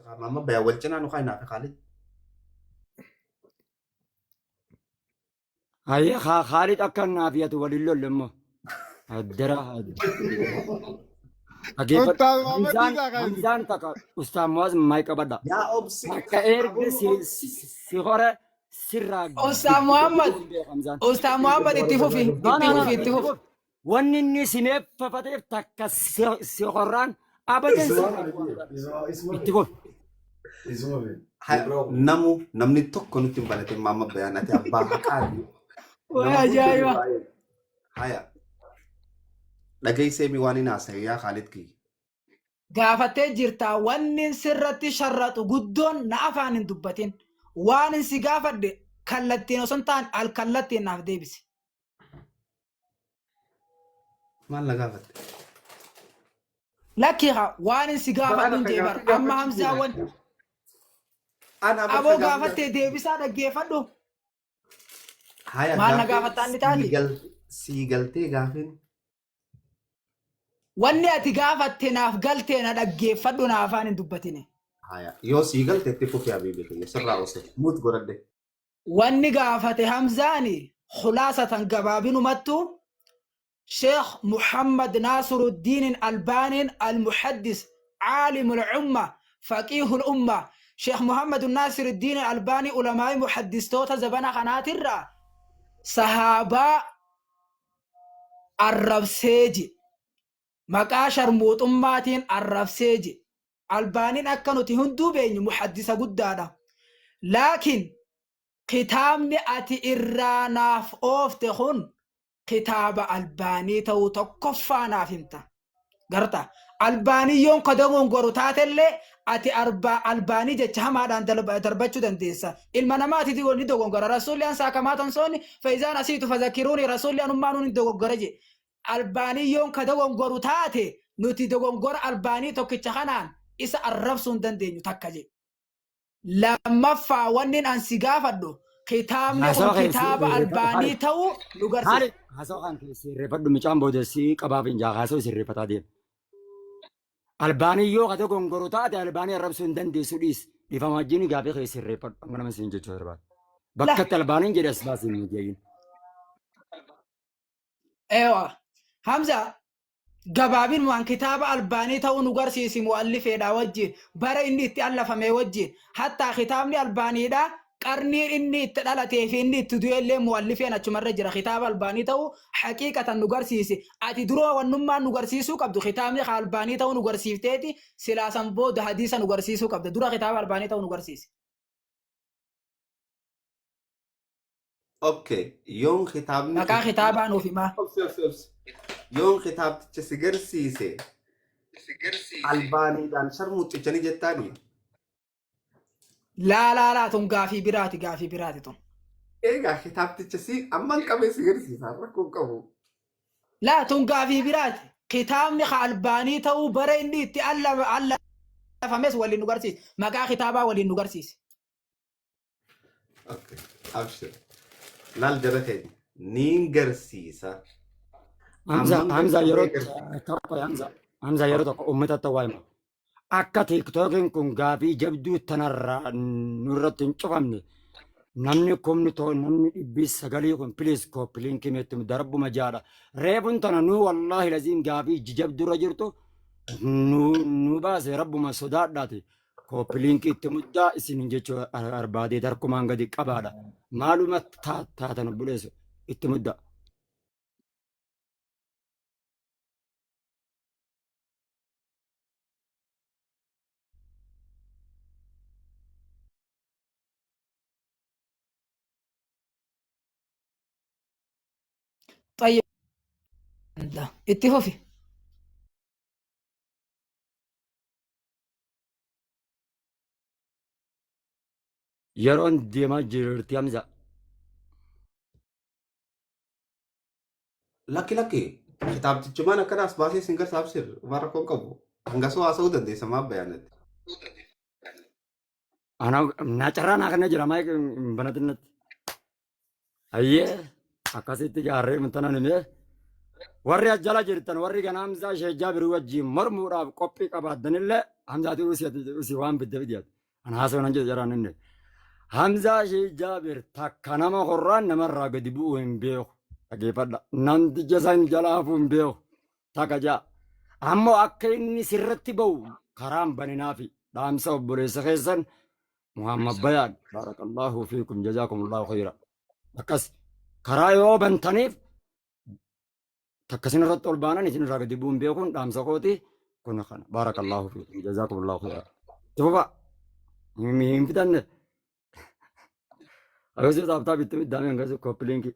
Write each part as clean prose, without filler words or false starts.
Amma bayaa wal cinaa nu kaayinaa fi Khaalid. Hayyee Khaalid akka naaf yaatu waliin lolle immoo. Addara dhaggeeffadhu. Ustaaz Muhammad Hamzaan Isaa kan Hamzaan takka Ustaaz Muwaaz maay qabadha. Yaa obsi. Takka erga si hore sirraa Ustaaz Muhammad, hin beeku Hamzaan. Ustaaz Muhammad itti fufi, No, itti no, no, fufi, itti itti fufi. fufi. Wanni inni simeef fafateef takka si horraan abadan sirraa bu'aa godha. Itti fufi. Namu namni tokko nutti hin balatin maamma bayaan ati abbaa haqaati. Way Nama hundi ajaa'iba. baay'ee. Haya. Dhageessee mi waan hin haasa'e yaa Khaalid kiyya. Gaafattee jirta wanni sirratti sharraxu guddoon na afaan hin dubbatin. Waan hin si gaafadhe kallattiin osoo hin taane al kallattiin naaf deebisi. Maal na gaafatte? Lakki haa waan hin si gaafadhu hin jee bar. Amma Hamzaa wan Ana aboo gaafattee deebisaa dhaggeeffadhu. Haya Maal na gaaffiin gaafattaan ni taati? sii galtee gaaffiin Wanni ati gaafatte naaf galtee na dhaggeeffadhu na afaan hin dubbatine. haya yoo sii galte itti fufi habiibi kiyya sirraa ose muut godhadhe. Wanni gaafate Hamzaani khulaasatan gabaabinumattu Sheekh Muhammad Naasiruddin Albaaniin Almuhaddis Caalimul Umma Faqiihul Umma Sheekh Muhammad Naasiruddin Albaanii ulamaa'ii muhaddistoota zabana kanaatirraa sahaabaa arrabsee je maqaa sharmuuxummaatiin arrabsee je Albaaniin akka nuti hunduu beenyu muhaddisa guddaadha. Laakiin kitaabni ati irraa naaf oofte kun kitaaba Albaanii ta'uu tokkoffaa naaf himta. Garta Albaaniyyoon ka dogongoru taatellee ati Albaanii jecha hamaadhaan darbachuu dandeessa. Ilma namaati ni dogongora. Rasuulli ansaa kamaa tansoonni faizaan asiitu fazakiruuni rasuulli anummaanuu ni dogoggora jedhe. Albaaniyyoon ka dogongoru taate nuti dogongora Albaanii tokkicha kanaan isa arrabsuu hin dandeenyu takka jedhe. Lammaffaa wannin an si gaafadhu kitaabni kun Haasawa kee kitaaba sirreeffadhu Albaanii Khaalid. ta'uu nu garsiisa. Khaalid haasawa kan kee sirreeffadhu mucaan booda si qabaaf hin jaa haasawa sirreeffataa deema. Albaanii yoo ka dogongoru taate albaanii arrabsuu hin dandeessu dhiis. Dhiifama wajjin gaafii kee sirreeffadhu amma nama siin jechuu barbaada. Bakka itti albaaniin jedhe as baasii hin jeeyin. Eewa. Hamza gabaabinumaan kitaaba Albaanii ta'uu nu garsiisi mu'allifeedha wajjin bara inni itti allafame wajjin hattaa kitaabni Albaaniidha qarniin inni itti dhalatee fi inni itti du'e illee mu'allifeen achumarra jira kitaaba Albaanii ta'uu haqiiqatan nu garsiisi ati duroo wannummaan nu garsiisuu qabdu kitaabni ka Albaanii ta'uu nu garsiifteeti silaa san booda hadiisa nu garsiisuu qabda dura kitaaba Albaanii ta'uu nu garsiisi. Okay, yoon kitaabni Maqaa kitaabaa nuuf himaa. Obsi, obsi, obsi. Yoon kitaabticha si garsiise albaaniidhaan sharmuuxicha ni jettaani. Laa laa laa tun gaafii biraati gaafii biraati tun. Egaa kitaabticha si amman qabee si garsiisa rakkoo hin qabu. Laa tun gaafii biraati. Kitaabni ka albaanii ta'uu bara inni itti allafames waliin nu garsiise. Maqaa kitaabaa waliin nu garsiise. Okay, abshir. Laal jara keenya niin garsiisa. Hamza Amman Hamza yeroo garsiisa. tokko Hamza Hamza yeroo tokko uummata waa hima. Akka tiiktookiin kun gaafii jabduu tanarraa nurratti hin cufamne namni kumni too namni dhibbi sagalii kun piliis kooppiliinkii meetti darbuma jaadha. Reefuun tana nuu wallaahi laziin gaafii jabduurra jirtu nu baase rabbuma sodaadhaati. Kooppiliinkii itti muddaa isin jechuu barbaadee darkumaan gadi qabaadha. Maaluma taatan obboleessu itti muddaa. Xayyib. Itti fufi. Yeroon deemaa jirti Hamza. Lakki lakki kitaabtichumaan akkana as baasee sin garsa abshir waan rakkoo hin qabu. Hangasuu haasa'uu dandeessa maaf bayaanatti. Ana na carraa naa kana jira maayik hin banatinnatti. Ayyee akkasitti gaarree mutanan himee warri as jala jirtan warri gana Hamzaa Sheek Jaabirii wajjin mormuudhaaf qophii qabaattanillee Hamzaati usi ati usi waan bidda fidiyaati. An haasawaa nan jedhe jaraan inni. Hamzaa Shee Jaabir takka nama horraan namarraa gadi bu'uu hin beeku. Dhageeffadha. Namticha san jalaa hafuu hin beeku. Takka ja'a. Ammoo akka inni sirratti ba'u karaan baninaafi dhaamsa obboleessa keessan Muhammad Bayaan. Barakallahu fiikum jazaakumullahu khayra. Akkas karaa yoo bantaniif takka isin irratti ol baanan isin irraa gadi bu'uun beekuun dhaamsa kooti kun kana baarakallaahu fiikum jazaakumullahu khayra. Itti fufa hin fitanne. Akkasii taaptaa bitti middaamee hangasii koppiliinki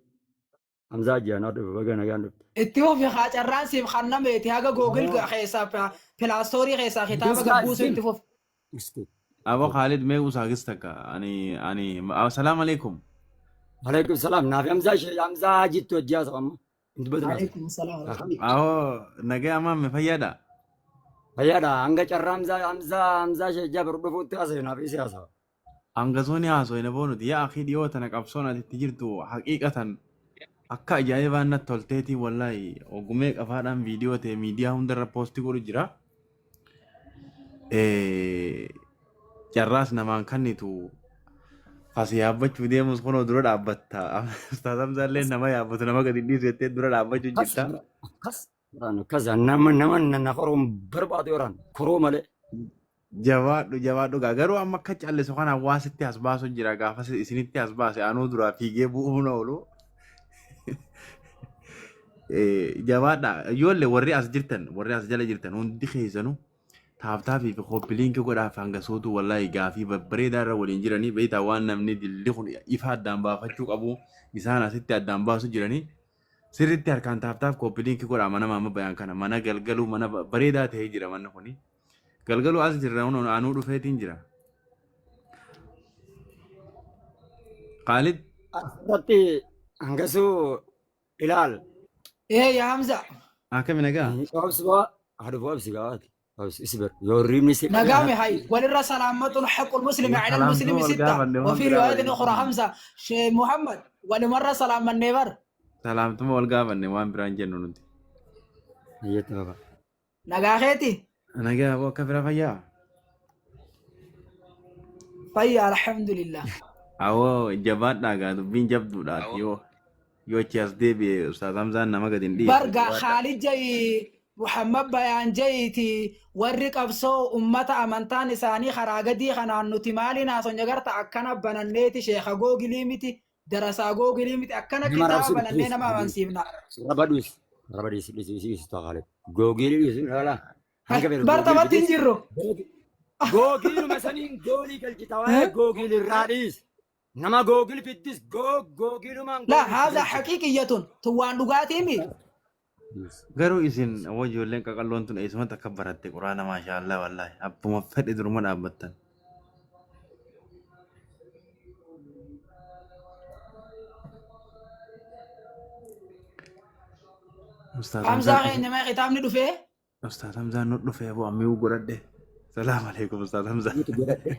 Hamzaa ji'anaa dhufe baga nagaan dhufte. Itti fufi haa carraan siif kannameeti haga Google keessaa pilaastoorii keessaa kitaaba This guy gabbuusuu zim. itti fufi. Isti. Abo Khalid mee usaagis takka ani ani assalamu alaikum. Alaikum salaam. Naafi Hamzaa ishee Hamzaa Haajiitti hojii haasa'u amma. Hin dubbatin haasa'u. Alaikum salaam wa rahmatullahi. Aho nagaya mamme fayyaadha. Fayyaadha hanga carraa Hamzaa Hamzaa Hamzaa ishee Jaabir dhufuutti haasa'e naaf isii haasa'a. Hangasooni haasoyna boonuti yaa akii dhiyoo tana qabsoon ati itti jirtu haqiiqatan akka ajaa'ibaan natti tolteetii wallaahi ogumee qafaadhaan viidiyoo ta'e miidiyaa hundarra poosti godhu jira. Carraas namaan kannitu as yaabbachuu deemus kunoo dura dhaabbatta. Ustaaz Hamzaallee nama yaabbatu nama gadi hin dhiisu jettee dura dhaabbachuu Akkas jirta. akkas akkas nama nama na koruun barbaadu yoran koruu malee. Jabaadhu jabaadhu gaa garuu amma akka callisu kana hawaasitti as baasu jira gaafa isinitti as baase anuu duraa fiigee bu'uun oolu. Jabaadha ijoollee warri as jirtan warri as jala jirtan hundi keessanuu taaptaapii fi koppiliinki godhaaf hanga sootu wallaahi gaafii babbareedaa irra waliin jiranii beektaa waan namni dilli kun ifa addaan baafachuu qabu isaan asitti addaan baasu jiranii sirriitti harkaan taaptaap koppiliinki godhaa mana maama bayaan kana mana galgaluu mana bareedaa ta'ee jira manni kuni galgaluu as jirra hunoon anuu dhufeetiin jira. Kaalid Asirratti hangasuu ilaal. Ee yaa Hamza. Akkami nagaa? Obsi baa haadha obsi gabaati. Obsi isbir yoo riimni si qabee نقامي هاي وللرا سلامة حق المسلم على المسلم Salaamtuu wal ستة gaafanne waan وفي biraa رواية waliin أخرى خمسة شيخ محمد ولمرة سلام النيبر Salaamtuma wal gaafanne waan biraan jennu nuti. Ayyatti baba. نقاخيتي Nagaa aboo akka bira fayyaa? فيا الحمد لله Awoo jabaadhaa gaa dubbiin jabduudha yoo yoo achi as deebi'e Ustaaz Hamzaan nama gadi hin dhiisu برقا jabaadhaa. خالد جاي محمد بيان جايتي warri qabsoo ummata amantaan isaanii karaa gadii kanaan nuti maaliin haasofna garta akkana bananneeti sheeka googilii miti darasaa googilii miti akkana Nama kitaaba arrabsuun banannee please. nama amansiifna. Raba dhiis. Raba dhiis dhiis dhiis dhiis ta'aale. Googilii dhiis ilaala. Hanga fedhe googilii Bartamatti hin fidis. jirru. Googiiluma saniin goolii galchita waa'ee googil irraa dhiis. Nama googil fiddis googiilumaan La goolii itti haadha galchita. haqiiqiyyatun tun waan dhugaatiimi. Dhiis. Garuu isin awoo ijoolleen qaqalloon tun eessumatti akka baratte quraana maashaallah wallaahi abbuma fedhe duruma dhaabbattan. Ustaaz Hamzaa Hamzaan keenya mee kitaabni dhufee Ustaaz Hamzaan nu dhufe aboo ammi'uu godhadhe. Salaam alaikum Ustaaz Hamzaa. Nuti godhadhe.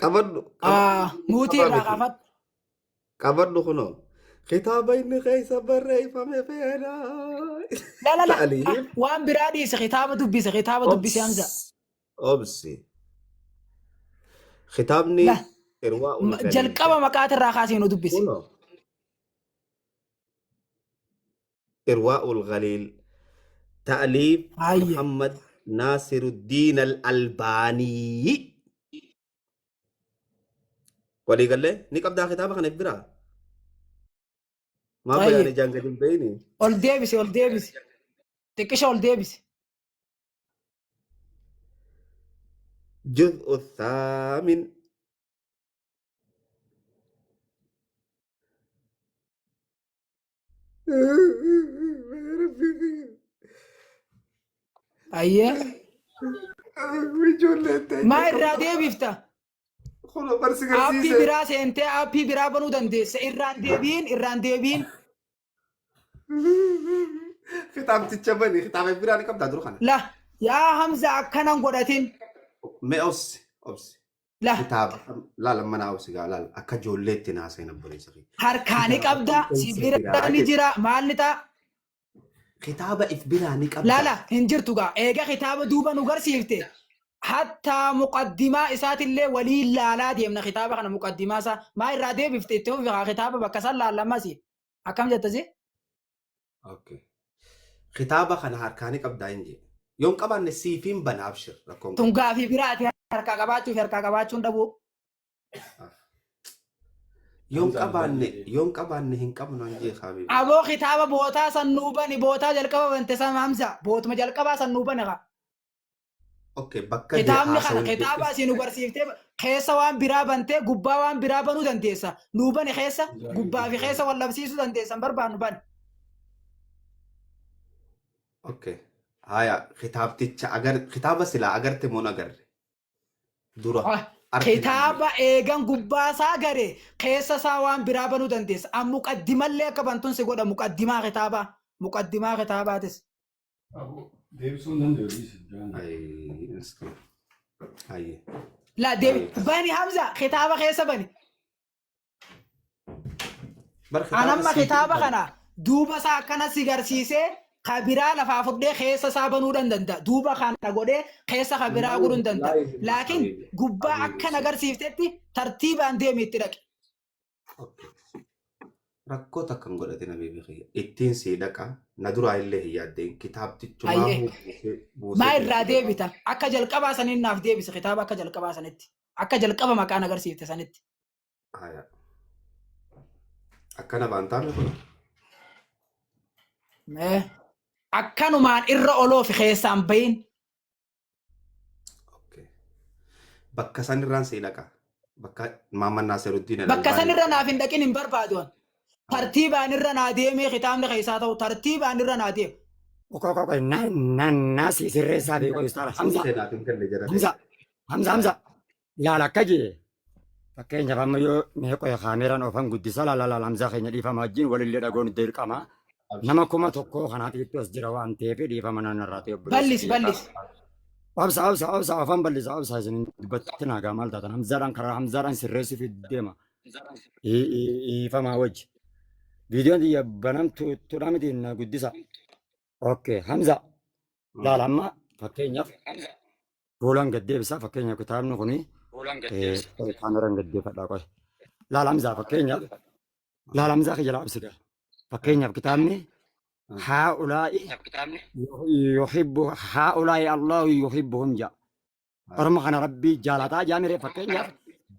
Qabadhu muutii qabaa irraa miti. kaafadhu. Qabadhu kunoo. Kitaaba inni keessa barreeffame feena. La la la Ta'aliif waan biraa dhiise kitaaba dubbise kitaaba dubbise Hamza. obsi. Kitaabni La irwaa ul galiil jalqaba maqaatirraa kaasee nu dubbise. kunoo. إرواء الغليل تأليف Haayye. محمد ناصر الدين الألباني ولي قال لي نيك أبدا خطابة خان برا ما بياني طيب جانجا بيني ol deebise ol deebise xiqqisha ol deebise. جزء الثامن Hayyee. Maa irraa deebifta? خلو برسي Aappii قرسيسة biraa seentee aappii biraa banuu dandeessa. Irraan deebiin irraan deebiin. خطاب تتشبني خطاب برا نيك أبدا دروخنا La yaa Hamza akkanan godhatin. ما أوس أوس La Kitaaba laala mana obsi gaa laala akka ijoolleetti naaseen obboleessa kiyya. harkaa ni Kitaaba qabda, kam si keessa bira jiraa ni jedhe. jira, maal ni ta'a? Kitaaba if biraa ni qabda. Laala hin jirtu gaa. Eega kitaaba duuba nu garsiifte. Hattaa muqaddimaa isaatillee waliin laalaa deemna kitaaba kana muqaddimaa isaa. Maa irraa deebifte itti fufi haa kitaaba bakka san laallamasi. Akkam jetta si? Okay. Kitaaba kana harkaa ni qabdaa hin jee. Yoon qabaanne siifiin bana abshir rakkoon Tun qabu. gaafii biraati harkaa qabaachuu fi harkaa qabaachuun dhabuu. Yoon Hamzaan qabaanne bal'isee. yoon qabaanne hin qabnu hin jee habibi. Aboo kitaaba bootaa san nuu bani bootaa jalqaba bante san Hamza bootuma jalqabaa san nuu bani haa. Okay, bakka jee Kitaabni kana haasawni kitaaba asii nu barsiiftee keessa waan biraa bantee gubbaa waan biraa banuu dandeessa. Nuu bani keessa gubbaa fi keessa wal dhabsiisuu dandeessa hin barbaannu bani. Okay. Haya, kitaabticha agar kitaaba silaa agarte moo hin agarre? Dura Ah, argina hin jee. Kitaaba eegan gubbaa isaa gare keessa isaa waan biraa banuu dandeessa. An muqaddimallee akka bantuun si godha muqaddimaa kitaabaa. Muqaddimaa kitaabaatis. Deebisuu hin danda'u dhiisi. Jaan. Ay, miskiin. Ayye. La deebi Ayye. bani Hamza kitaaba keessa bani. Bar An kitaaba amma siifiin kitaaba bana. kana duuba isaa akkana si garsiisee ka biraa lafaa fudhee keessa isaa banuu dan danda'a. Duuba kana godhee keessa ka biraa godhuu hin danda'a. Laa ilaha Laakiin habibi. gubbaa Habibi. akkana agarsiiftetti tartiibaan deemi itti dhaqi. Okay. Rakkoo takka hin godhatin habibi kiyya. Ittiin sii dhaqa. Na duraa illee hin yaaddeen. Kitaabtichumaa Hayyee. buusee Maa buuseetiin irraa si dhaqa. deebita? Akka jalqabaa saniin naaf deebisi kitaaba akka jalqabaa sanitti. Akka jalqaba maqaan agarsiifte sanitti. Haya. Akkana baantaame kun. Mee. Akkanumaan irra oloofi keessaan bahin. Okay. Bakka san irraan sii dhaqa. Bakka Maamman Naaseruddin Bakka san Al-Albaanii. irra naaf hin dhaqin hin barbaadu. an. Tartiibaan irra naa deemee kitaabni keessaa ta'u tartiibaan irra naa deema. Qoqo qoqo na na na si sirreessaa fi qoyistaa Hamza Seenaaf hin kenne jara Hamza Hamza Hamza laala akka jee fakkeenyaaf amma yoo mee qoya kaameeraan oofan guddisa laala laala Hamzaa keenya dhiifama wajjin walillee dhagoon dirqama nama 1000 kanaaf itti as jira waan ta'eef dhiifama naannarraa ta'e obboleessa Ballis kiyya ballis. Obsa obsa obsa afaan bal'isa obsa isin dubbatti naagaa maal taatan Hamzaadhaan karaa Hamzaadhaan sirreessuuf deema. Dhiifamaa wajji. Viidiyoon xiyya banamtu tudhaa miti na guddisa. Okay Hamza laala amma fakkeenyaaf fuulaan gad deebisa fakkeenyaaf kitaabni kuni kaameraan gad deeffadhaa qoy. Laala Hamzaa fakkeenyaaf laala Hamzaa kiyya laabsiga. Fakkeenyaaf kitaabni haa'ulaa'i yuhibbu haa'ulaa'i Allahu yuhibbuhum jedha. Orma kana Rabbii jaalataa jaamire fakkeenyaaf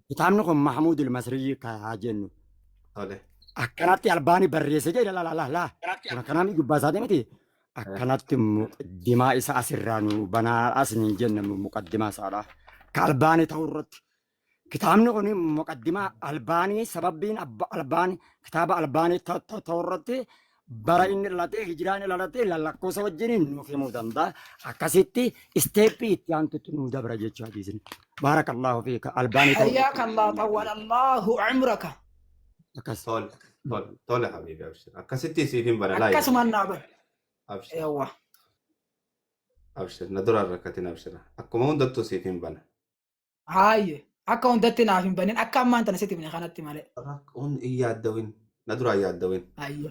kitaabni kun Mahmuud al-Masriyyi haa jennu. Tole. Akkanatti Albaanii barreesse jedhe la la la la. Kun akkanaa gubbaa isaatii miti. Akkanatti muqaddimaa isa asirraa nu banaa as hin jenne muqaddimaa isaadha. Ka Albaanii ta'uu irratti. Kitaabni kun muqaddimaa Albaanii sababbiin abba Albaanii kitaaba Albaanii ta'uu irratti bara inni dhalatee hijiraa inni dhalatee lakkoofsa wajjin nuuf himuu danda'a. Akkasitti isteeppii itti aantutti nu dabra jechuu hadiisni. Baarakallaahu fiika Albaanii ta'uu Hayyaaka Allah xawwala Allahu umraka. akkas. Tole. Tole. Tole habibi abshir. Akkasitti siif hin bana laa Akkasumaan naa bani. Abshir. Yawwa. Abshir. Na duraan rakkatin abshir. Akkuma hundattuu siif hin bana. Haayye. Akka hundatti naaf hin banin akka ammaan tana sitti himne kanatti malee. Rakkoon hin yaaddawin. Na duraan yaaddawin. Haayye.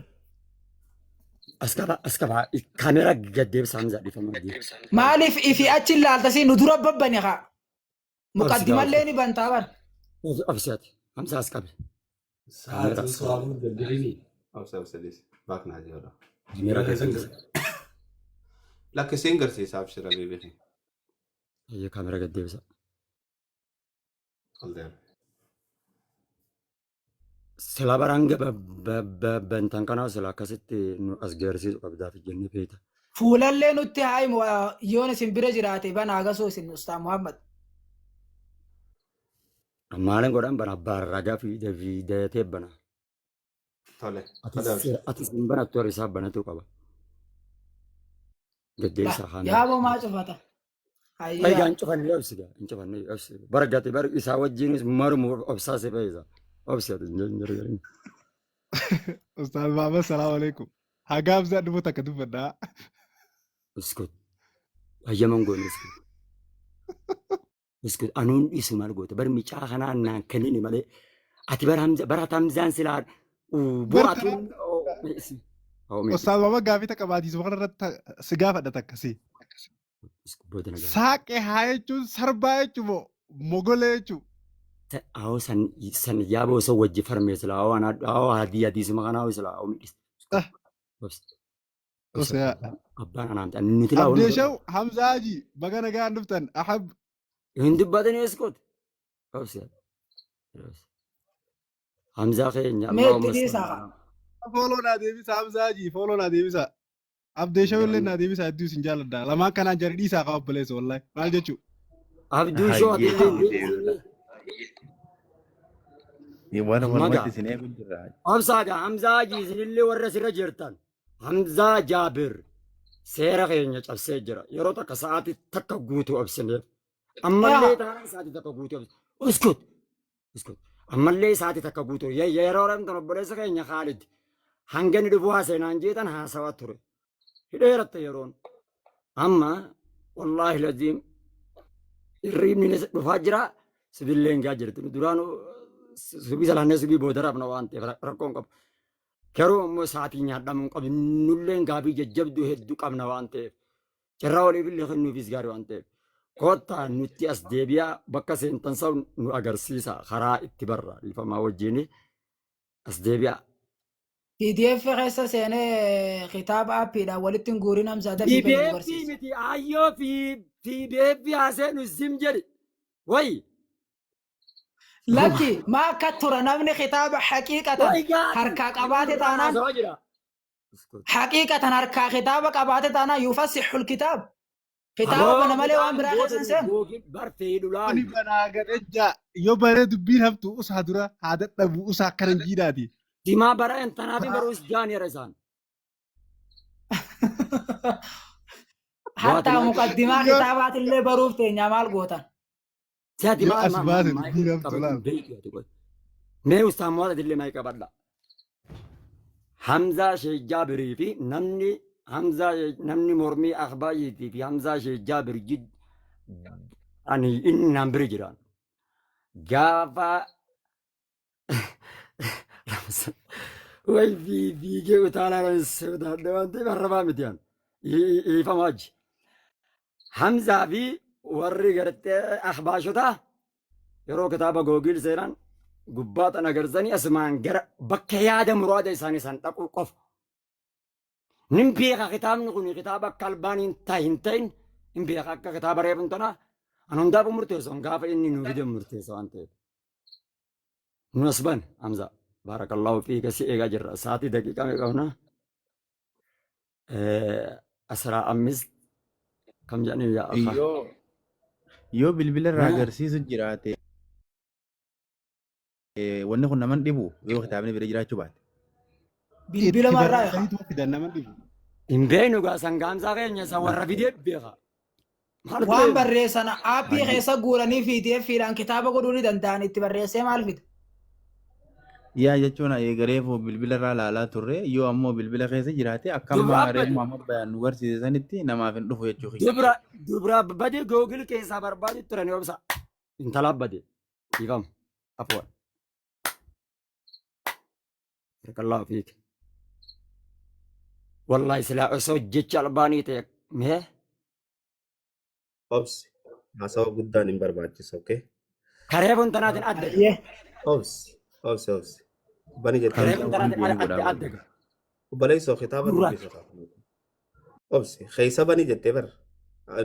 As qaba as qaba kaameeraa gad deebisaa Hamzaa dhiifama wajjin. Maaliif ifi achi ilaalta si nu dura babbani haa. Muqaddimallee Obsi ni bantaa bar. obsi ati Hamzaa as qabi. Sa'aatiin su'aaluu dandeenye. Obsa obsa dhiisi. Baaknaa jiru. Kaameeraa gad deebisa. Lakkisiin garsiisa abshir habibi. Ayyee kaameeraa gad deebisa. Ol deema. Sila baraan bantan kanaa sila akkasitti nu as garsiisu qabdaaf jennee feeta. Fuulallee nutti haa himu yoon isin bira jiraate banaa gasuu isin Ustaa Muhammad. Maalin godhan bana abbaa ragaa fiidatee bana. Tole. Atis Tole abshir. atis hin banattu warri isaa banatuu qaba. Gaddeessa kaameeraa. Yaaboo maa cufata? Egaa Hayyaa. hin cufannee obsi gaa hin cufannee obsi. Bargate bar isaa wajjinis marumu obsaa si fayyisa. Obsi ati hin jiru. Ustaaz Mahamad, salaamu alaikum. Hagaa Hamzaa dhufu takka dubbadhaa. Uskut. Hayyaman goone uskut. Iskut anuun dhiisu maal goota bar micaa kanaa naan kennini malee ati bar Hamza bara Hamzaan silaa Bar bu'aatuun Ustaaz Muhammad gaafii takka baatiisuma kana irratti si gaafadha takka si. booda nagaa. Saaqee haa jechuun sarbaa jechuun moo mogolee jechuun. Awoo san san yaaba osoo wajji farmee silaa awoo anaa awoo hadii hadiisuma kanaa awoo silaa awoo midhis. Ah. Osoo Abbaan anaan ta'an nuti laa Abdee Shaw Hamza Haji baga nagaan dhuftan ahab hin dubbatanii eskoot. Obse. Hamzaa keenya Mee Allahumma itti dhiisaa salli kaa. fooloo naa deebisa Hamza Haji fooloo naa deebisa. Abdee Shaw illee naa deebisa hedduu isin jaalladha. Lamaan kanaan jari dhiisaa qaba obboleessa wallahi maal jechuu. Abduu shoo ati Hayyee illee deebisa. Waan Maga. walumatti isin eegu jirra. Obsaadha Hamzaa Haji isinillee warra sirra jirtan. Hamzaa Jaabir seera keenya cabsee jira. Yeroo takka sa'aatii takka guutuu obsineef. Ammallee taanaan sa'aatii takka guutuu obsine. Uskut. Uskut. Ammallee sa'aatii takka guutuu. Yeroo ramtan obboleessa keenya Khaalid hanga inni dhufu haaseenaan jeetan haasawaa ture. Hidheeratte yeroon. Amma wallaahi laziim hirriibni ni dhufaa jira. Sibillee hin gaa jirti. Duraan subii salaannee subii booda rafna waan ta'eef rakkoon qabu. Garuu immoo sa'aatii nyaadhamuu hin qabnu. Nulleen gaabii jajjabduu hedduu qabna waan ta'eef. Carraa waliif illee kennuufis gaarii waan ta'eef. Kottaa nutti as deebi'aa bakka seentan san nu agarsiisa karaa itti barra dhiifamaa wajjin as deebi'aa. PDF keessa seenee kitaaba appiidhaan walitti hin guurin Hamzaa dafii bani nu PDF barsiisa. miti aayyoo fi PDF haaseenu zim jedhi. Wayi. Lakki maa akka tura namni kitaaba haqiiqatan Wayi gaati. harkaa qabaate taanaan Haasawaa jira. haqiiqatan harkaa kitaaba qabaate taanaan yufassixul kitaab. Kitaaba Aboo bana malee waan kitaabni biraa booda keessa hin seenu. googi bartee dhulaan. Ani banaa gadhejjaa yoo baree dubbiin haftu usaa dura haa dadhabu usaa akkana hin jiidhaati. Dimaa bara intanaa fi baruu isjaan yera isaan. Hattaa muqaddimaa Yoo kitaabaatillee baruuf teenyaa maal gootan? Siati yoo maal as maal baase maal dubbiin haftu qabatu laal. beektu ati qoy. Mee ustaan mo'ata dillee maal qabadha. Hamzaa Sheekh Jaabirii fi namni Hamzaa namni mormii Akhbaayiitii fi Hamzaa Sheekh Jaabir jid ani inni naan bira jiraan. Gaafa way fiigee utaalaa sodaadhe waan ta'eef arrabaa miti an. Dhiifama wajji. Hamzaa fi warri gartee akhbaashotaa yeroo kitaaba googiil seenan gubbaa tan agarsanii asumaan gara bakka yaada muraada isaanii san dhaquu qofa. Nin beeka kitaabni kun kitaaba akka albaaniin hin ta'in hin beeka akka kitaaba reefun tanaa an hundaafuu murteessu gaafa inni nu fide murteessa waan ta'eef. Nu as ban Hamza baarakallaahu fiika si eegaa jirra sa'aatii daqiiqaa meeqa qabna? Asraa ammist kam jedhanii yaa akhaa. Yoo bilbila irraa agarsiisu jiraate wanni kun naman dhibu yoo kitaabni bira jiraachuu baate. Bilbila Itti marraa eegaa. barreessaniitu fidan nama dhibu. Hin beeknu gaa sangaamsaa keenya isa warra fidee beeka. Maal Waan beeknu? barreessan aappii Hayyee. keessa guuranii PDF dhaan kitaaba godhuu ni danda'an itti barreessee maal fida? Yaa jechuun eegareefu bilbila irraa ilaalaa turre yoo ammoo bilbila keessa jiraate akka Dubra ammaa reefu bade. Muhammad Bayaan nu garsiise sanitti namaaf hin dhufu jechuu kiyya. Dubra dubra bade googil keessaa barbaadu turan obsa. Intala bade. Dhiifama. Afwan. Barakallahu fiik. Wallahi silaa osoo jecha albaanii ta'e mee Obsi. Haasawa guddaan hin barbaachisu, okay? kareefuun tanaatiin adda. Ayyee. Obsi. Obsi, obsi. Bani jettee Kareefuun Waan tanaatiin biyyoon adda godhaa adda. godhu. Obboleessoo kitaaba Gurraacha. dubbisu qaba. Obsi. Keessa bani jettee bar.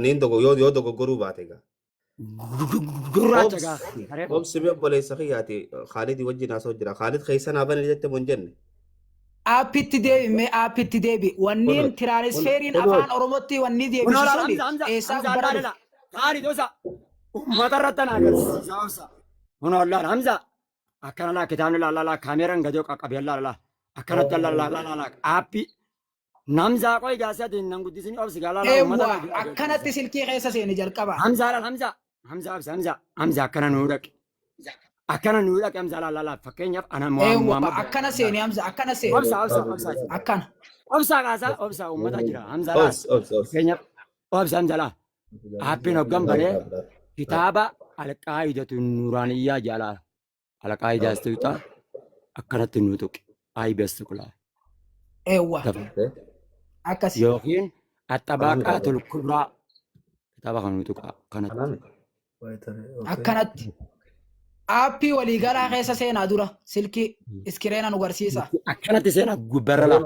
Niin dogo yoo yoo dogoggoruu baate egaa. Gurraacha gaa. Obsi. Kareefuun. Obsi mee obboleessa kiyyaati Khaalid wajjin haasa'u jira. Khaalid keessa naa bani jette moo hin jenne? Aappitti deebi mee aappitti deebi. Wanniin Kunoo tiraanisfeeriin kunoo afaan Oromootti wanni Kunoo deebisu laala suni Hamza Hamza eessaa Hamza gubbara laala dhufe? laala. Khaalid osa. Uummata irratti na agarsiisa obsa. Kunoo laala Hamza. Akkana laa kitaabni laala laa kaameeraan gadi qaqqabee laala laa. Akkanatti laala laala laala aappii. Namzaa qoy gaasee ati nan guddisini obsi gaa laala uummata Eewwa irra akkanatti agarsiisa. silkii keessa seeni jalqaba. Hamza laala Hamza. Hamza obsa Hamza. Hamza akkana nuu dhaqe. Akkana nuu dhaqe Hamza laala laala fakkeenyaaf ana Eewwa Muhammad akkana seeni Hamza akkana seeni. obsa obsa obsa Akkana. obsa kaasaa obsa uummata jira Hamza laala Obsi obsi obsi. fakkeenyaaf obsa Hamza laala aappiin hoggan banee kitaaba Alqaa'idatu Nuuraaniyyaa jalaa. Alqaa'idaas tuqxaa akkanatti nu tuqi. IBS tuqlaa. Eewwa. Dafa. Akkasi. Yookiin Axxabaaqaatul Kubraa kitaaba kana nu tuqaa kanatti. Akkanatti. Aappii waliigalaa keessa seenaa dura silkii iskireena nu garsiisa. Akkanatti seenaa gubbarra laa.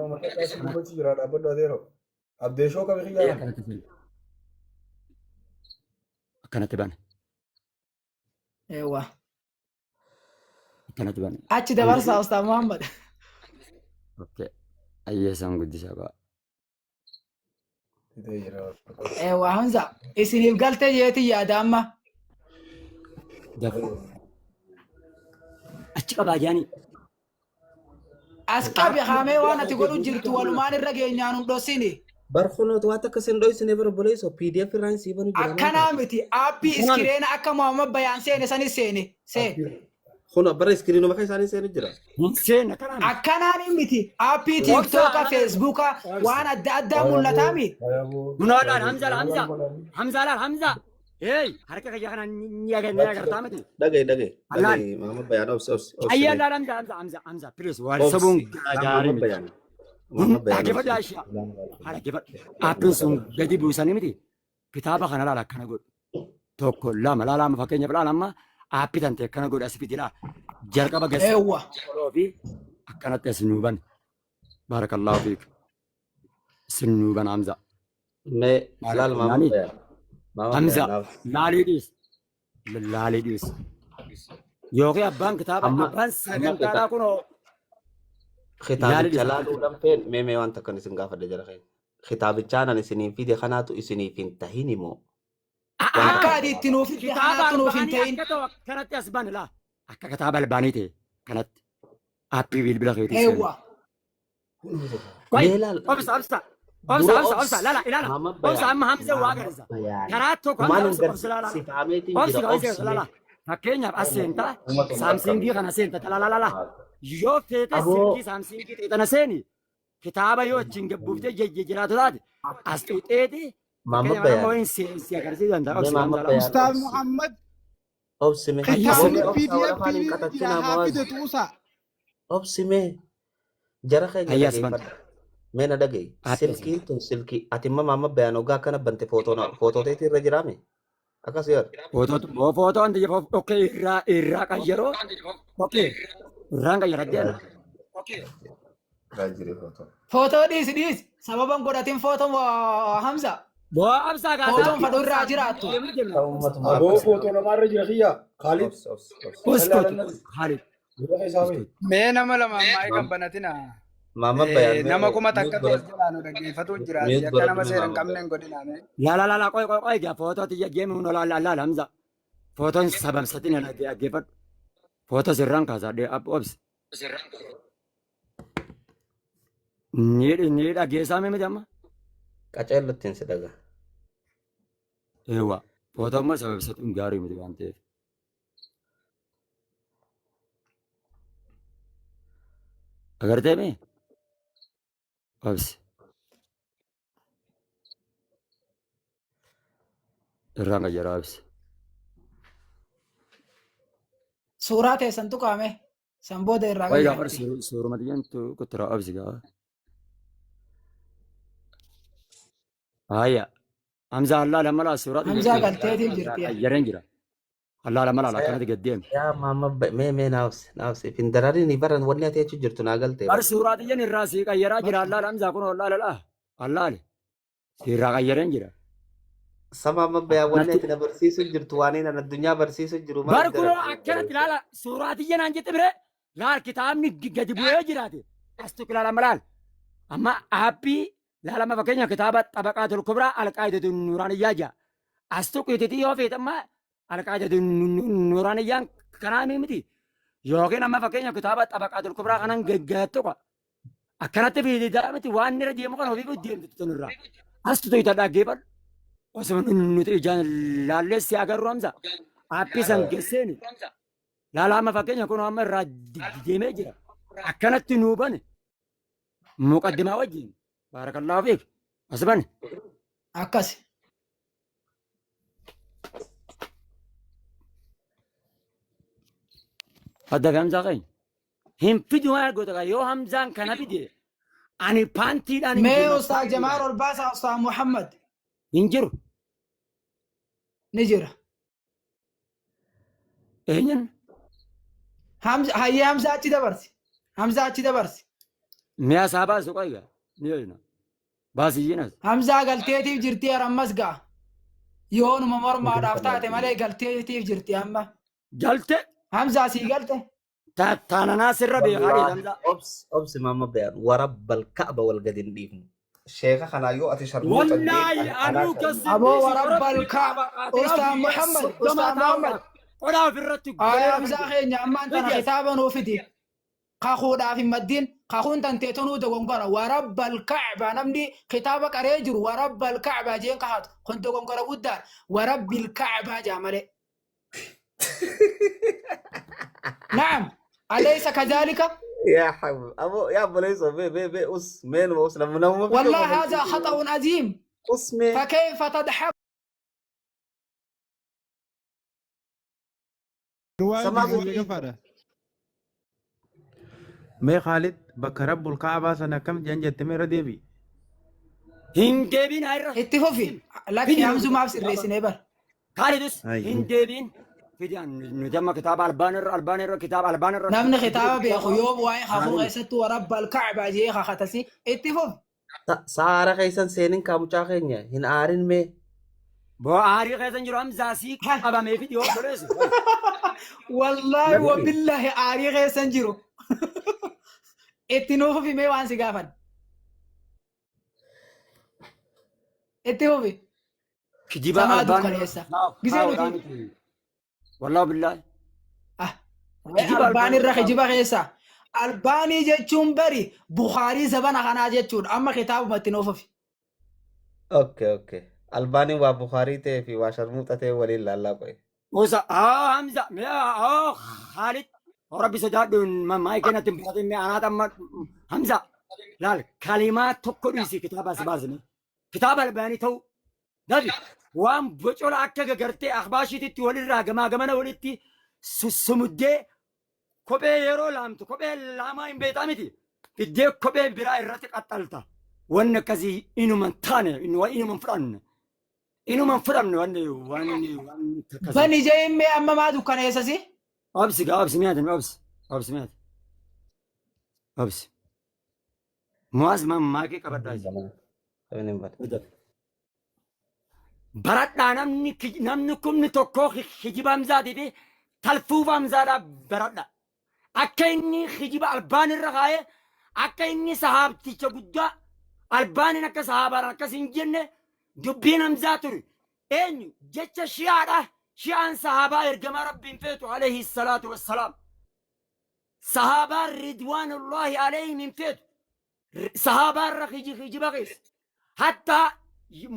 Abdeeshoo qabe kiyyaa. Akkanatti seena. Akkanatti bana. Eewwa. Akkanatti bana. Achi dabarsaa Ustaaz Muhammad. Okay. Ayyeesaan guddisaa ba'a. Eewwa Hamza isiniif galtee jeetii yaada amma. Dafa. Achi qabaa jaanii. As qabi haamee waan ati godhu jirtu walumaan irra geenyaan hin dhossini. Bar kunoot waan takka sin dhoysine bar obboleesso PDF irraan sii banu jira. Akkanaa miti aappii iskireena akka Muhammad Bayaan seene sanis seene seen. Kun bara iskiriinuma keessa isaanii seenu jira. Hin seenne akkanaa miti. Akkanaan miti aappii tiiktooka feesbuuka waan adda addaa mul'ataa mi. Gunoodhaan Hamza Hamza Hamza laal Hamza. Hey harka kiyya kana ni agartaa miti. Dhaga'i dhaga'i. Allaal. Dhaga'i Muhammad Bayaan obsi obsi obsi. Ayyaa laal Hamza Hamza Hamza Hamza please wal Obsi. sabuun gaarii Muhammad miti. Bayaan. Muhammad Bayaan Dhaggeeffadhu obsi. Aisha. Dhaggeeffadhu. Aappiin sun gadi buusanii miti. Kitaaba kana laal akkana godhu. Tokko lama laala amma fakkeenyaaf laala amma aappii tante akkana godhu as fidi laa. Jalqaba gadi Eewwa. fi akkanatti as nuu bane. Baarakallaahu fiik. Isin nuu bana Hamza. Mee laal Muhammad Naani. Bayaan. Muhammad Hamza Bayaan naaf. laalii dhiis. Laalii dhiis. Yookiin abbaan kitaaba Amma abbaan amma sagantaadhaa kunoo laalii kitaabicha dhiis. laaluudhaan feen mee mee waan takkan isin gaafadhe jara keenya. Kitaabichaan ani isiniin fide kanaatu isiniif hin tahin immoo. Waan Akka takka ati itti nuuf fidde Kitaaba kanaatu nuuf hin albaanii ta'in. akka ta'u akkanatti as bane laa. Akka kitaaba albaanii ta'e kanatti aappii bilbila keetii seenu. Eewwa. Qoy Mee laal obsa obsa obsa dura obsa obs obsa laala ilaala Muhammad obsa Bayaan amma Hamza waa Muhammad agarsiisa. Bayaan Karaa tokko Hamza Humaan obsa hin obsa laala si faameetiin obsi jira obsa obsi obsa laala mee. fakkeenyaaf as seentaa saamsiingii kana seenta laala yoo feete Aboo silkii saamsiingii ta'e tana seeni kitaaba yoo achiin gabbuuftee jiraatu taate as xuuxeeti Muhammad fakkeenyaaf amma Bayaan wayin si agarsiisuu danda'a mee obsi Muhammad Hamza laala. Bayaan Ustaaz obsi Muhammad obsi mee Ayyaa aboo kitaabni mee obsa PDF wal afaan hin irra jira qaxatinaa haa Muwaaz fidatu usaa. obsi mee jara keenya Ayyaa as banta. dhageeffadha. Mee na dhaga'i Aappii as silkiin tun silkii ati imma Muhammad Bayaan hoggaa akkana bante footoo teetii irra jiraame akkas yoo Footoo footoon tiyya okkee irraa irraa qayyaroo okkee irraan qayyaraddeera. Irraa jire footoo. Footoo dhiisi dhiisi. Sababan godhatin footoo Hamza. Boo absaa kaasaa Footoon fadhu irraa jiraattu. deemni deemna. Aboo footoo namaarra jira kiyyaa. Kaalid. Obsi obsi obsi. Uskut Khalid Dura keessaa bahi. Mee nama lama ammaa eegan banatina. Muhammad Bayaan mee Nama kuma mute takkatu as godhadhu jalaa nu dhaggeeffatu jiraati. mute Akka godhadhu nama mee seera hin Muhammad qabne Bayaan. hin godhinaa mee. La la la la qoy qoy qoy gaa footoo tiyya geemi hun ola la la Hamza. Footoon sababsatin dhaggeeffadhu. Footoo sirraan kaasaa dhee ab obsi. Ni ni dhaggeessaa mee miti amma? Qaceellottiin si dhaga. Eewwa footoo amma sababsatin gaarii miti waan ta'eef. Agartee mee? Obsi. Irraan qayyaraa obsi. Suuraa teessan tuqaame. San booda irraa Qoy gaafa qayyaratti. suuruma xiyyantu kuttira obsi gaafa. Haya. Hamza Allah lama laa suuraa Hamzaa galteetiif jirti. qayyareen jira. Allah lama laa akkanatti gad deemi. Yaa Muhammad Bayaan mee mee naa obsi naa obsi hin dararini baran wanni ati jechuu jirtu naa galtee Bar bara. suuraa xiyyan irraa sii qayyaraa jira Allah Hamza kun Allah lala. Allah sirraa qayyareen jira. Sama Muhammad Bayaan wanni Akkanatti ati na barsiisu jirtu waan inni addunyaa barsiisu jiru maal bar hin kunoo darartu akkanatti ilaala suuraa xiyya naan jette bire laal kitaabni gadi bu'ee jiraate as tuqi laala laal. Amma aappii laala amma fakkeenya kitaaba xabaqaatul kubraa alqaa'idatu nuuraaniyyaa jaa. As tuqi yoo feete amma alqaa'idatu nuuraaniyyaan kanaa miti. Yookiin amma fakkeenya kitaaba xabaqaatul kubraa kanan gaggaattu akkanatti fiidaa miti waan irra deemu kana ofii deemtu tunirraa. As tuqi dhaggeeffadhu. Osoo nuti ijaan laallee si agarru Hamza. Aappii san gesseeni. Laala amma fakkeenya kun amma irraa deemee jira. Akkanatti nuu bane. Muqaddimaa wajjin. Baarakallaahu fiik. As bane. Akkas. Adda fi Hamzaa keenya. Hin fidu maal goota kaa yoo Hamzaan kana fide ani paantiidhaan hin Mee deema Ustaaz Jamaal ol baasaa Ustaaz Muhammad hin jiru. ni jira. Eenyuun Hamza hayyee Hamza achi dabarsi. Hamza achi dabarsi. mi'a isaa baasu qoyga ni beekna. Baasiyyiin as. Hamzaa galteetiif jirti ammas ga'a. Yoonuma mormaadhaaf taate malee galteetiif jirti amma. Galte Hamzaa sii galte. taananaa sirra beekaa dhiisa Wallaahi Hamzaa. obsi obsi maama bayaan warabbal ka'ba wal gadi hin dhiifnu. Sheeka kanaa yoo ati sharmuuxa hin Wallaahi beekne anaa anuu sharmuuxa. kassi Aboo dhiisi warabbal rabbi kaaba. kaaba Ustaaz Muhammad soddomaa Ustaaz Muhammad. taa'uudhaaf qodaa ofirratti Ay godhee Hamzaa keenya ammaan tana fidi as. kitaaba nuu fidi. Kakuudhaaf hin maddiin kakuun tanteetunuu dogongora warabbal ka'ba namni kitaaba qaree jiru warabbal ka'ba jeen kahaatu kun dogongora guddaadha warabbil ka'baa jaa malee. Naam alaysa kadhalika Yaa habib aboo yaa obboleessoo bee bee bee us mee numa us namuma namuma fidee والله هذا obboleessoo خطأ عظيم us mee. فكيف تضحك Riwaayaan Samaa jiru fi meeqaffaadha? Mee Khaalid bakka Rabbul Kaabaa sana akkam jedhan jette mee irra deebi. Hin deebiin irra. اتفقي لك Fidi همزو ما بصير ريسين بر Kaalidus Ayyi. hin deebiin. Fidi nuti amma kitaaba albaan irra albaan irra kitaaba albaan irra. نمن خطابة بيخو يوم واي خافو غيستو ورب الكعبة جي خاتسي اتفق Saara keessan seenin kaa mucaa keenya hin aarin mee. Boo aarii keessa hin jiru Hamzaa sii qabamee fidi obboleessu. والله Lakki وبالله آري غيسن جيرو اتنوفي في مي وان سيغافن اتفقي Kijiba سما albaan irra دكاليسا غزي kaa'uudhaan نتي miti. Wallaahi billaahi. اه Kijiba albaan الباني irra الرخ جبا غيسا الباني جتشون بري بخاري زبنا خنا جتشون اما خطاب متنوفي Okay okay. Albaaniin waa Bukaarii ta'ee fi waa sharmuuxa ta'e waliin laallaa qo'e. Musa aa Hamza mee aa Khaalid rabbi sodaadhu maayikii natti hin baatin mee anaat amma Hamza laal kalimaa tokko dhiisi kitaaba as baasne kitaaba albaanii ta'u dafi waan bocola akka gagartee akbaashiititti walirraa gamaa gamana walitti sussumuddee kophee yeroo laamtu kophee laamaa hin beektaa miti fiddee kophee biraa irratti qaxxalta wanni akkasii inuma hin taane inuma hin fudhanne inuma hin fudhanne wanni wanni wanni akkasii. بني جاي مي اما ما دكاليسا سي Obsi gaa obsi mi'aatan obsi obsi mi'aatan obsi. Muwaas maakii qabadhaa jira. Sabni hin bada. Baradhaa namni namni kumni tokko kijiba Hamzaatii fi talfuufa Hamzaadhaa baradha. Akka inni kijiba albaan irra kaa'ee akka inni sahaabticha guddaa albaaniin akka sahaabaadhaan akkas hin jenne dubbiin Hamzaa ture. Eenyu jecha shi'aadha. Shi'aan sahaabaa ergamaa rabbiin feetu alayhi salaatu wassalaam. Sahaabaan ridwaanullaahi alayhim hin feetu. Sahaabaan irra kijiba keessa. Hatta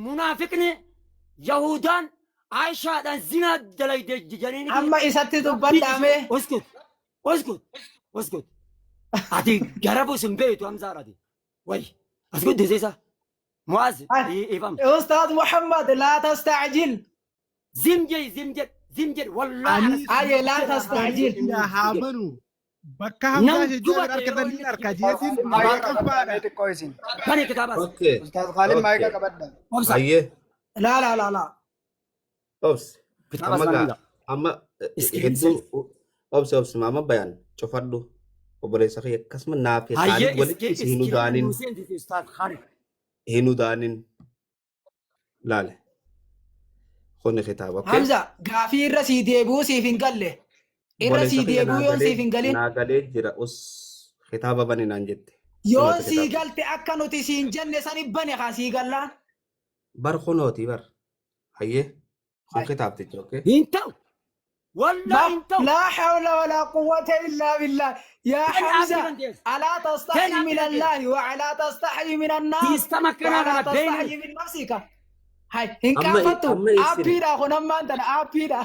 munaafiqni Yahudaan Aishaadhaan zinaa dalayde jedhanii اما اساتي دبدامه uskut uskut uskut. Ati gara buusun beektu Hamzaadhaati. Wayi as guddise isa. Mu'aaz ifam. استاذ محمد لا تستعجل Zim jedhi zim jedhi zim jedhi wallaahi Ani اي لا ani تستعجل yaa haa banu bakka Hamzaa Nam ishee gubate jaaber yeroo argatanii inni harkaa jeetiin Maayika qabadhaa meeqaffaadha. mee xiqqoo isin. bani kitaabaas. Okay Ustaaz Khaalid maayika okay. qabadhaa. Obsa Hayyee لا لا لا لا obsi. kitaabaas Amma bani gaa Hamza. amma Iskiriin hedduu seeti. obsi obsi maama bayaan cufadhu obboleessa kiyya akkasuma naa fi Hayyee Khaalid walitti hin iskiriin udaanin nuu seensisi Ustaaz Khaalid. hin udaanin laale kuni kitaaba okay. حمزه غافي الرسي ديبو سيفين قال له Obboleessa الرسي kiyya ديبو naa يون galee سيفين قالين naa galee jira us kitaaba bani naan jette yoon kunooti sii kitaaba galte akka nuti siin jenne sani bane kaa sii gallaan bar kunooti bar hayyee kun kitaabticha okay. Hin ta'u. Wallaahi hin ta'u. لا حول ولا قوة إلا بالله يا Ten حمزة aappii bantees. ألا Ten تستحي aappii من bantees. الله وألا تستحي من الناس Siistama akkanaa وألا kana تستحي beeyni. من نفسك هاي إن Amma كافتو amma isin أبيدا خنما أنت أبيدا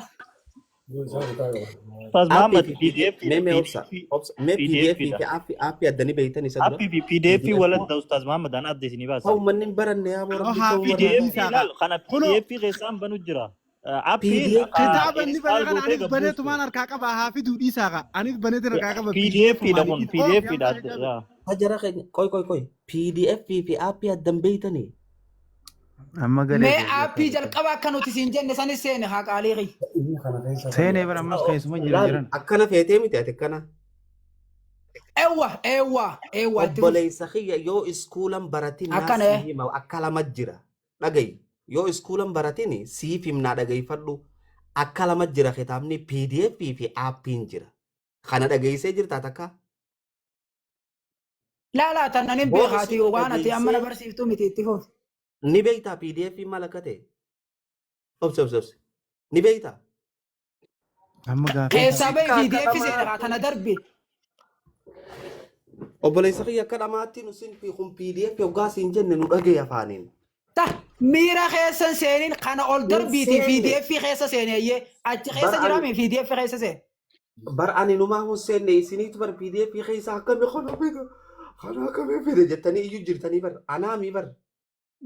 Ustaaz aappii Muhammad fi PDF mee mee obsa PDF obsa mee PDF PDF fi dha. aappii aappii addanii beeytan isa dura Aappii fi PDF PDF waladda Ustaaz Muhammad an adda isinii baasa. ta'u manni hin baranne yaa boo Haa rabbi ta'u fi warra PDF dhiisaa ilaal kana kunoo PDF keessaan banu jira. Appiin PDF Kitaaba inni bane install kana gootee anis gabbuustu. baneetumaan harkaa qaba haa fiduu dhiisaa kaa. Anis baneetiin harkaa qaba PDF PDF dha kun maali? PDF Oof dha. yaa Yaa. Hajara keenya qoy qoy qoy PDF fi aappii addan beeytanii. Amma galee Mee deebi'ee aappii akka jalqaba akka nuti siin jenne sanis seene haa qaalii kiyya. Inni kana keessa Seenee bara ammas keessuma jira Laal jiran. akkana feetee miti ati akkana. Eewwa eewwa eewwa itti fufi. Obboleessa kiyya yoo iskuulan baratin naa Akkana sii ee. hima akka lama jira. Dhagayi yoo iskuulan baratin siif himnaa dhagayfadhu akka lama jira kitaabni PDF fi aappiin jira. Kana dhageessee jirtaa takka? Laalaa tan hin Boo beekaati isin waan ati amma na dhageessee barsiiftuu miti itti fufi. ni beektaa PDF maal akka ta'e? Obse obse obse. Ni beektaa? Amma gaafii Keessaa bahi Sikka akka PDF seene dhamaa haa tana darbi. Obboleessa kiyya akka dhamaatti nu sin kun PDF yoggaa siin jenne nu dhagaye afaaniin. Ta miira keessa hin seenin kana ol Hin darbiiti seenne. PDF keessa seeneeyyee achi Bar keessa ani jiraame PDF keessa seene. bar ani numaa hun seenne isiniitu bar PDF keessa akkami kana fida kana akkami fide jettanii iyyuu jirtanii bar anaami bar.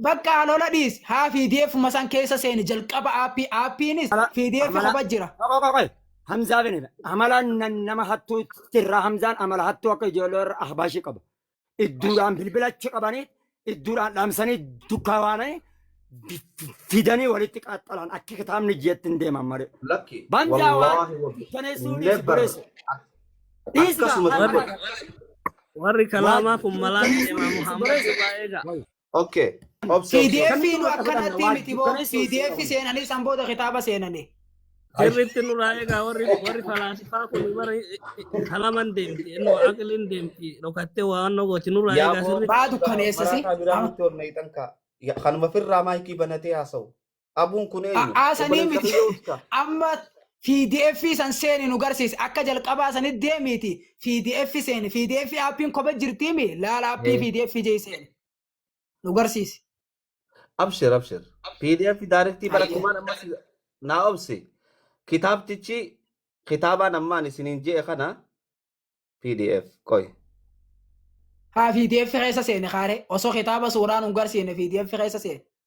Bakka alola dhiis haa PDF masan keessa seeni jalqaba aappii aappiinis PDF Amala qofa jira. qoy qoy qoy Hamzaa bin amala nama hattuu irraa Hamzaan amala hattuu akka ijoollee irra ahbaashii qaba. Idduudhaan bilbila achi qabanii idduudhaan dhaamsanii dukkawaananii fidanii walitti qaxxalan akka kitaabni ji'etti hin deeman malee. Lakki Banjaa waan wallaahi wabbi dukkaneessuu dhiisi never boleessu. Dhiisi gaa akkasuma Warri tokko. warri waan kalaamaa kun malaan dukkaneessuu deemaa dhiisi Muhammad boleessu. irraa eega. Okay obse obse PDF Akkamii nu bakka fudhanna akkanatti waan miti boo dukkaneessuu PDF qabna. seenanii san booda kitaaba seenanii. Sirriitti nurraa eegaa warri warri falaasifaa kun warri kalaman deemti innoo aqliin deemti dhokattee waan gooti nurraa Yaa eegaa boo sirriitti. Baa dukkaneessasi. maraataa biraa nutti ol naqxan kaa kanuma firraa maayikii banatee haasa'u. Abuun kun eenyu? Haasanii Obboleessa miti kiyya uska. amma PDF san seeni nu garsiise akka jalqabaa sanit deemiiti PDF seeni PDF aappiin kopha jirtiimi laala aappii PDF jee seeni nu garsiise. Abshir abshir. PDF directii bara Hayyee. kumaan ammas naa obsi. Kitaabtichi kitaabaan ammaan isiniin je'e kana PDF qoy. Haa PDF keessa seeni kaare osoo kitaaba suuraa nu garsiine PDF keessa seeni.